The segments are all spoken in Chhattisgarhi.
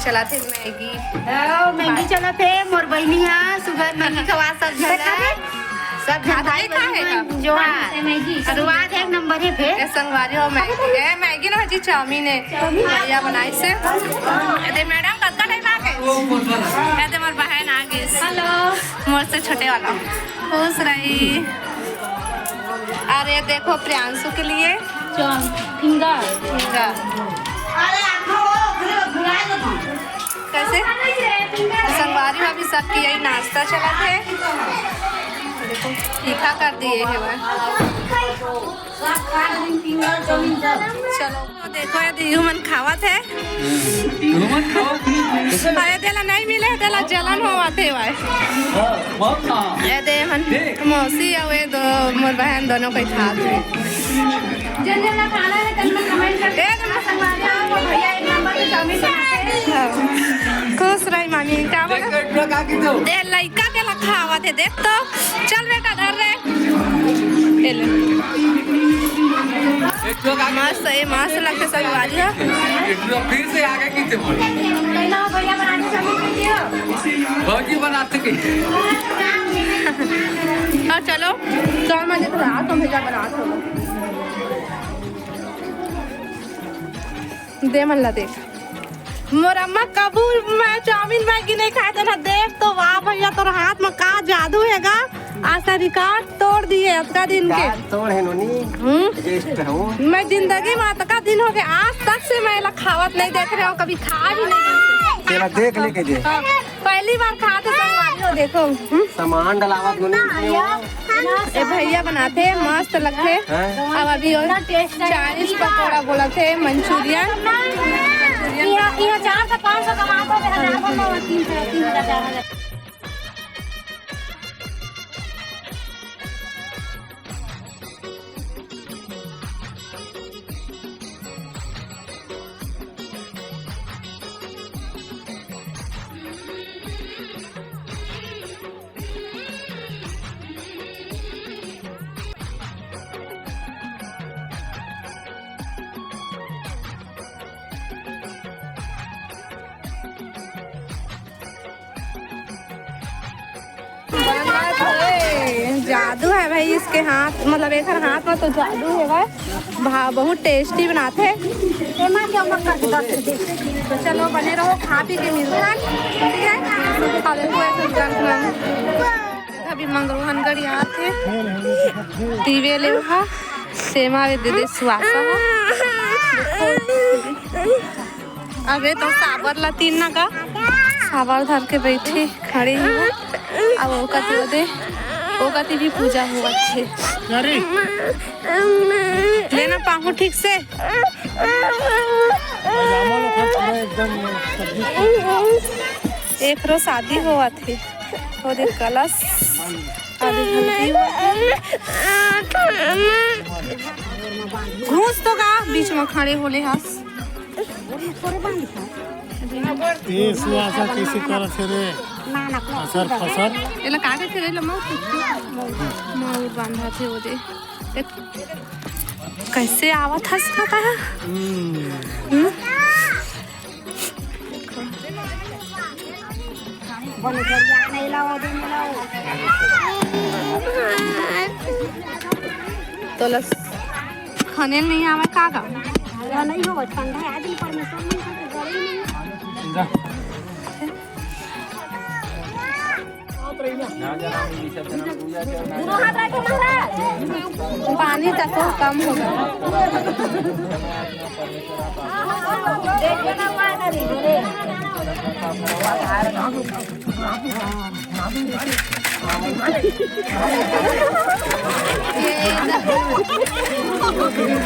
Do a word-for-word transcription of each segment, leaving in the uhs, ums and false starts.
चलत हे मैगी। ओ, मैगी चलत हे, मोर बहिनी हा, सुगर मैगी खवा सब झन ला। सब झन भाई बहिनी मन जोहार। शुरुआत एक नंबर हे फेर। ए संगवारी हो मैगी, ए मैगी ना जी, चाउमीन हे। भैया बनाइस हे। ए दे मैडम, कतका टाइम आ गे? ए दे मोर बहन आ गे। हेलो। मोर से छोटे वाला। खुश रही। अरे देखो प्रियांशु के लिए चाउमीन, फिंगर। फिंगर। कैसे? संगवारी में अभी सबके यही नाश्ता चलत हे। देखो, तीखा कर दिए हे वह। चलो, देखो ये दीदी मन खावत हे। अरे तेला नहीं मिले, तेला जलन होवत हे भाई। ये दे मन मौसी अउ ये दो मोर बहन दोनों कोई खात हे। जन जन ला खाना हे, तन में कमेंट कर। ए, तुम संगवारी आओ, वो भैया एक नंबर के चाउमीन बनाते हैं। हाँ। खुश रही मामी, का बोला? देख, देख, का की तो? दे, लइका के ला खावत हे, देख तो। चल बेटा, धर रे। ये ले। एक तो का की मस्त, ये मस्त लगते संगवारी हो। एक तो फिर से आगे की तो बोल। कहना हो भैया बनाने चालू कर दियो। भौजी बनाते की। हाँ, चलो। चल, मैं देख रहा हूँ, भैया बना दो। दे मन ला देख। मोर अम्मा कभू मैं चाउमीन मैगी नहीं खाए देना। देख तो, वाह भैया, तोर हाथ में का जादू हे गा। आशा रिकॉर्ड तोड़ दिए अतका दिन के। रिकॉर्ड तोड़ हे नोनी। हम्म। टेस्ट हूँ। मैं जिंदगी में अतका दिन हो गए, आज तक से मैं एला खावत नहीं देख रहे हो, कभी खा भी नहीं। तेरा देख लेके दे। हाँ। पहली बार खात हे संगवारी हो, देखो। हम्म? सामान डलावत गुनी इसमें हो। ए भैया बनाथे, मस्त लगथे। हैं? अब अभी वो चाइनीज पकौड़ा बोलथे, मंचूरियन। मंचूरियन। इहाँ, इहाँ चार सौ पाँच सौ कमात हो, हजार हो, तीन सौ, तीन हजार, चार हजार। जादू है भाई इसके हाथ, मतलब एकर हाथ में तो जादू है भाई। भा-, बहुत टेस्टी बनाथे। तो चलो बने रहो, खा पी के मिलथन, ठीक है? खा लेथो एक जन हम। अभी मंगरूहन गड़ी आथे, टीवी ले हा, सेमा वे दे दे सुवासा हा। अबे तो साबर ला तीन ना का, साबर धर के बैठी खड़ी हे। अब ओकर दे दे, ओकर भी पूजा हुआ थे। अरे लेना पाहू ठीक से। पजामा लोग का पूरा एकदम सब्जी। एकरो शादी होवत हे। ओदे कलश, आदि घंटी होवत हे। घुस तो गा, बीच में खड़े होले हस। ए सुवासा कैसे करत हे रे? असर फसर। एला का कथे रे लम्मा? मौर बांधा थे ओदे। देख, कैसे आवत हस पता है? हम्म। हम्म? तोला खाने नहीं आवे का का? नहीं हो, ठंडा है, आज परमेश्वर नहीं पानी तको कम होगा।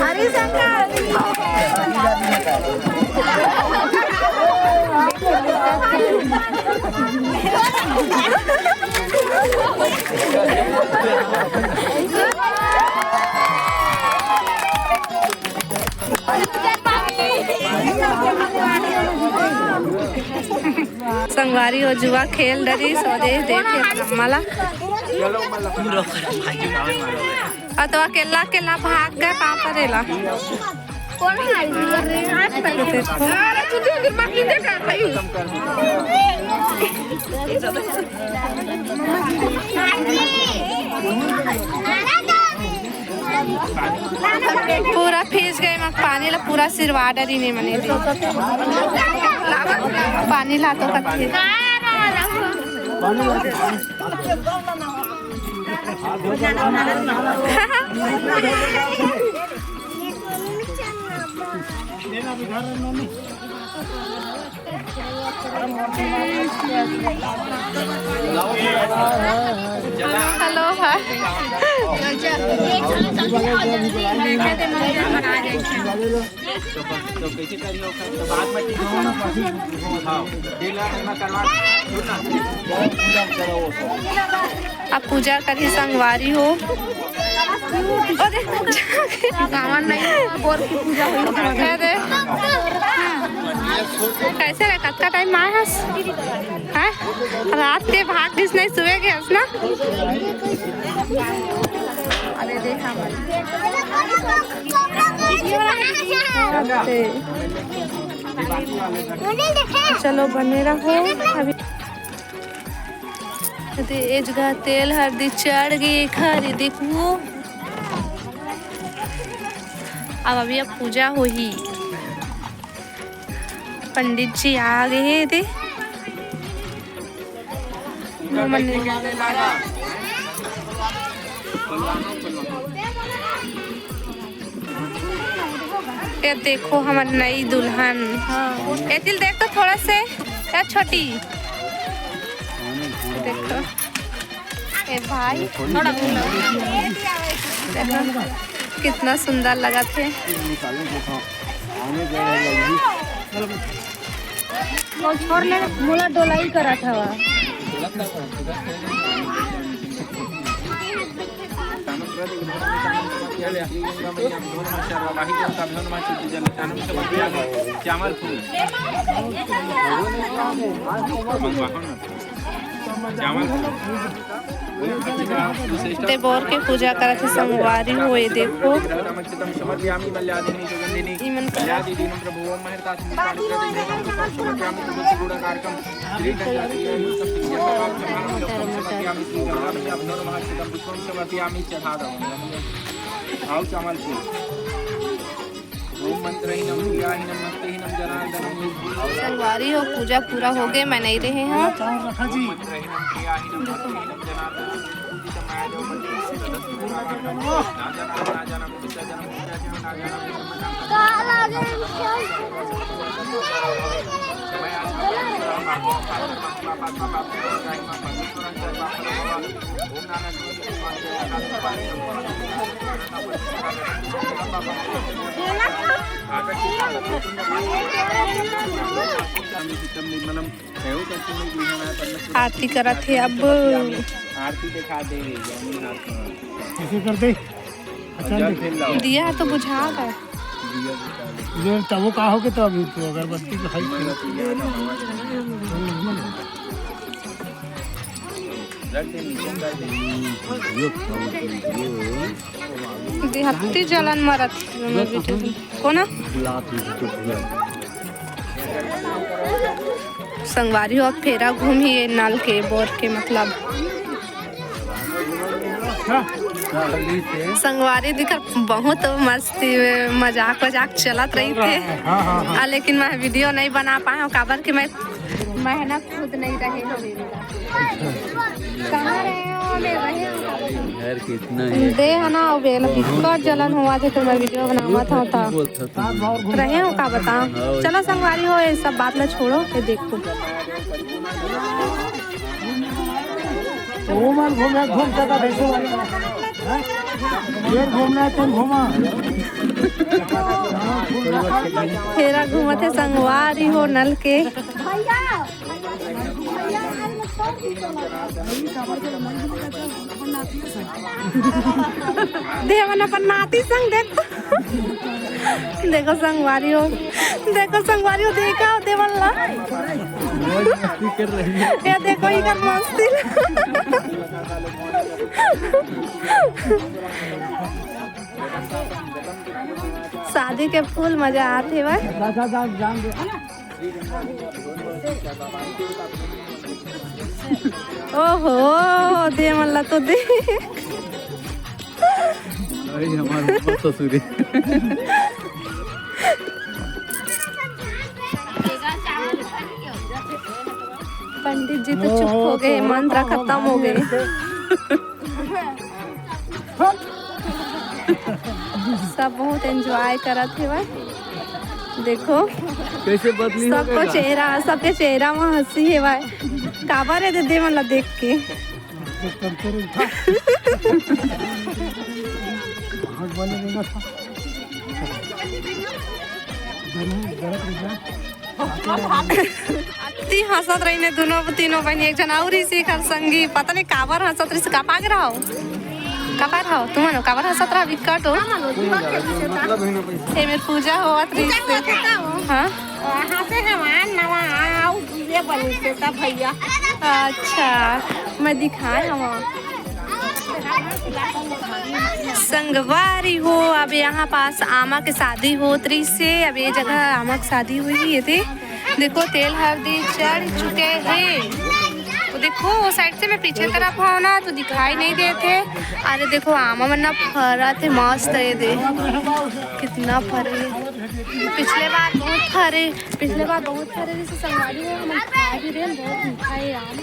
हरि शंकर। संगवारी हो जुआ खेल डरी, सो दे देखे अम्मा ला। अउ तो अकेला अकेला भाग गए पापा रे ला। कौन है? अरे, तू दे, दे, मत दे का, भाई। पूरा भीज गए, मैं पानी ला पूरा सिरवा डरी नहीं मने दे। पानी ला तो कथे। हेलो, हाय। तो, तो कैसे करियो? तो बात में ठीक हो ना, हाँ, दिल लगन में करवा, सुन ना। अब पूजा करही संगवारी हो। ओ दे, गावन नहीं, बोर की पूजा हुई। अरे, कैसे रे, कतका टाइम आए हस? हैं? रात के भाग दिस नहीं सुबह के हस ना? अरे देखा मत। चलो बने रहो अभी। ते ए जगह तेल हरदी चढ़ गे, एखर देखू। अब अभी अब पूजा होही। पंडित जी आ गए हे। ते ये देखो हमर नई दुल्हन। हाँ। ये दिल देख तो थोड़ा से, यार छोटी। देखो। ए भाई, थोड़ा देखो, कितना सुंदर लगत हे। वो छोड़ ले, मोला डोलाई करत हवा। चावल फूल। चावल फूल। ते बोर के पूजा करत हे संगवारी हो, ये देखो। इमन चढ़ा दो। ओम मंत्रहीनम क्रियाहीनम भक्तिहीनम जनार्दनम। संगवारी हो, पूजा पूरा हो गए, मैं नहीं रहे हूँ। ओम मंत्रहीनम क्रियाहीनम भक्तिहीनम जनार्दनम। आरती करत हे अब। आरती दिखा दे। कैसे कर दे? अच्छा, जल फिर लाओ। दिया तो बुझा गए। ये तब वो का हो के तो अभी तो अगरबत्ती तो है। देहत्ती जलन मरत हे, हमर बेटे। कोन? संगवारी हो, अब फेरा घूमही ये नल के बोर के, मतलब। संगवारी दिखा, बहुत मस्ती, मजाक वजाक चलत रहिथे। हाँ, हाँ, हाँ। आ, लेकिन मैं वीडियो नहीं बना पाए हूँ, काबर कि मैं मेहनत खुद नहीं रहे हो। कहाँ रहे हो? मैं रहे हूँ। घर के इतना है। दे है ना, अउ बेल बिक्कट जलन होवत हे, तो मैं वीडियो बनावत हूँ, तो बोलत हूँ। रहे हो का बताओ? हाँ, चलो संगवारी हो, ये सब बात ला छोड़ो, ये देखो। वो मन घूमे, घूम सकत है, ऐसे वाले। हैं? ये घूमना है, तुम घूमा। फेरा घूमत हे संगवारी हो नल के। देवन अपन नाती संग देख। देखो संगवारी हो, देखो संगवारी हो, देखा हो देवन ला। मौज मस्ती कर रही है। ये देखो इधर मस्ती। शादी के full मजा आत हे भाई। ओहो, दे मन ला तो दे। अरे, हमारे ऊपर ससुरी। पंडित जी तो चुप हो गए, मंत्र खत्म हो गए। सब बहुत enjoy करत हे भाई। देखो, कैसे बदली हो सबको गया? चेहरा, सबके चेहरा में हंसी हे भाई। काबर हे दे मन ला देख के। अति हंसत रहिने दोनों, तीनों बहिनी। एक झन अउ रहिस एकर संगी, पता नहीं काबर हंसत रहिस। का पागे रहो, काबर हो तुमन, काबर हंसत रहा बिकट हो? ए मेर पूजा होवत रहिस। हाँ, हंसे हमार नवा आऊ ये बनी से तब भैया। अच्छा, मैं दिखाए हवा। संगवारी हो, अब यहाँ पास आमा के शादी होत रहिस हे। अब ये जगह आमा के शादी होही, ये दे। देखो, तेल हरदी चढ़ चुके हे। वो देखो, वो side से मैं पीछे तरफ हव ना, तो दिखाई नहीं देत हे। अरे देखो, आमा मन ना फरत हे, मस्त हे दे, कितना फरे। पिछले बार बहुत फरे, पिछले बार बहुत फरे, जैसे संगवारी हो, हम खा भी रहे हैं, बहुत मीठा है आम।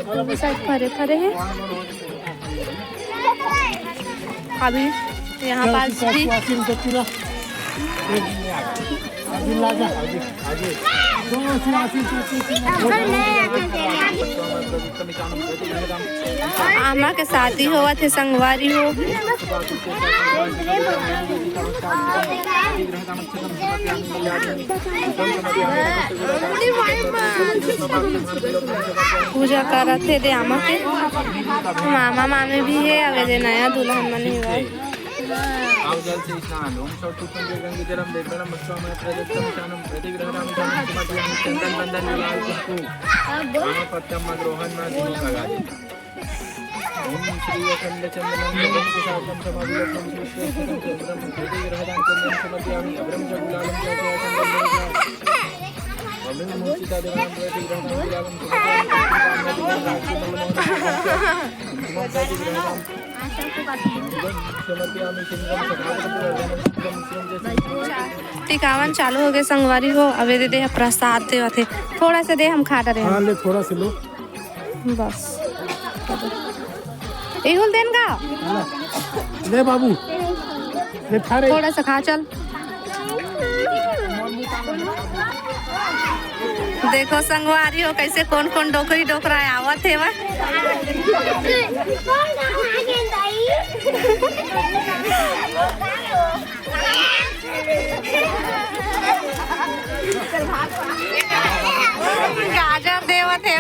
दोनों side फरे फरे हैं। अभी यहाँ पास भी आमा के शादी होवत हे, संगवारी हो। पूजा करत हे दे आमा के। मामा मामी भी हे, अउ ए दे नया दुल्हन मन हे। आओ जल से स्नान। ओम सौर सूक्ष्म जल गंगे जलम देवगणम भस्वामय प्रदक्षिणम प्रतिग्रहणाम चंदन बंदन गुलाल कुमकुम। आम पत्तम मग्रोहन मा तिलक लगा दे। ओम श्री अखंड चंदनम गगन कुशाग्रम समाभिरक्तम श्री श्री अखंड चंद्रम प्रतिग्रहणाम चंदन समर्पयामि। अग्रम च गुलालम च च चंदन अग्रम मूर्छिता देवगणम प्रतिग्रहणाम गुलालम समर्पयामि। कुमकुम प्रतिग्रहणाम टिकावन चालू हो गए संगवारी हो। अब ए दे प्रसाद देवत हे, थोड़ा से दे, हम खा डरे हाँ, हन। ले थोड़ा से लो। बस। एहुल देन का? ले बाबू, ले खा रे। थोड़ा सा खा, चल। देखो संगवारी हो, कैसे कौन कौन डोकरी डोकरा आवत हे वा। गाजर देवत हे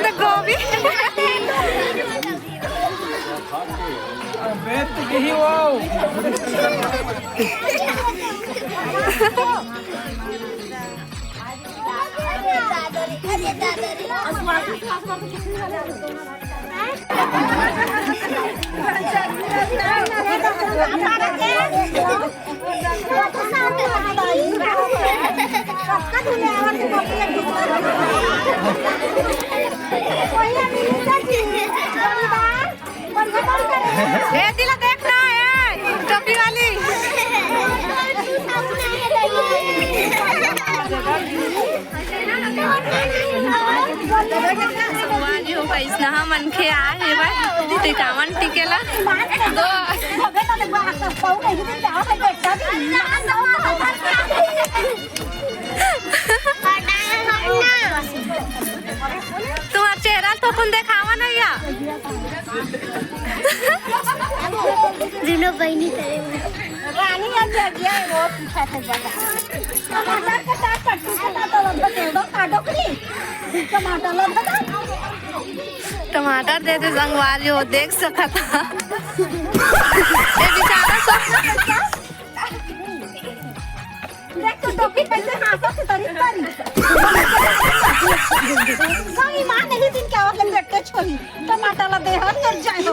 तो गोभी। ए, दिला देख ना, ए, टोपी वाली। संगवारी हो, कइसनहा मनखे आए हे भाई, टिकावन टिकेला। दो। तुम्हार चेहरा तो कुन देखावा नहीं या। दिनो बहिनी करे। रानी अब जगिया है, वो पीछा से बता। टमाटर के साथ पट्टी के साथ तो लगभग दे दो, काटो करी। टमाटर लगभग। टमाटर दे दे संगवारी हो, देख सकत हा। ए बेचारा सब देख तो टोपी कैसे हाथों से तरी तरी। गई माँ नहीं दिन क्या होत ले बेटे छोरी। टमाटर ला दे हर कर जाए हो।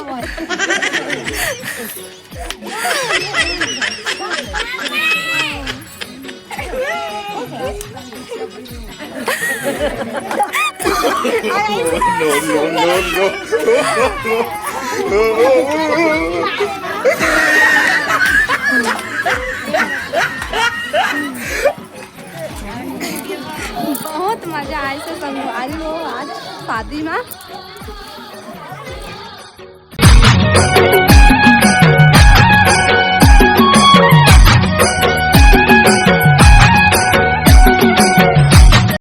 बहुत मजा आइस हे संगवारी हो आज शादी में।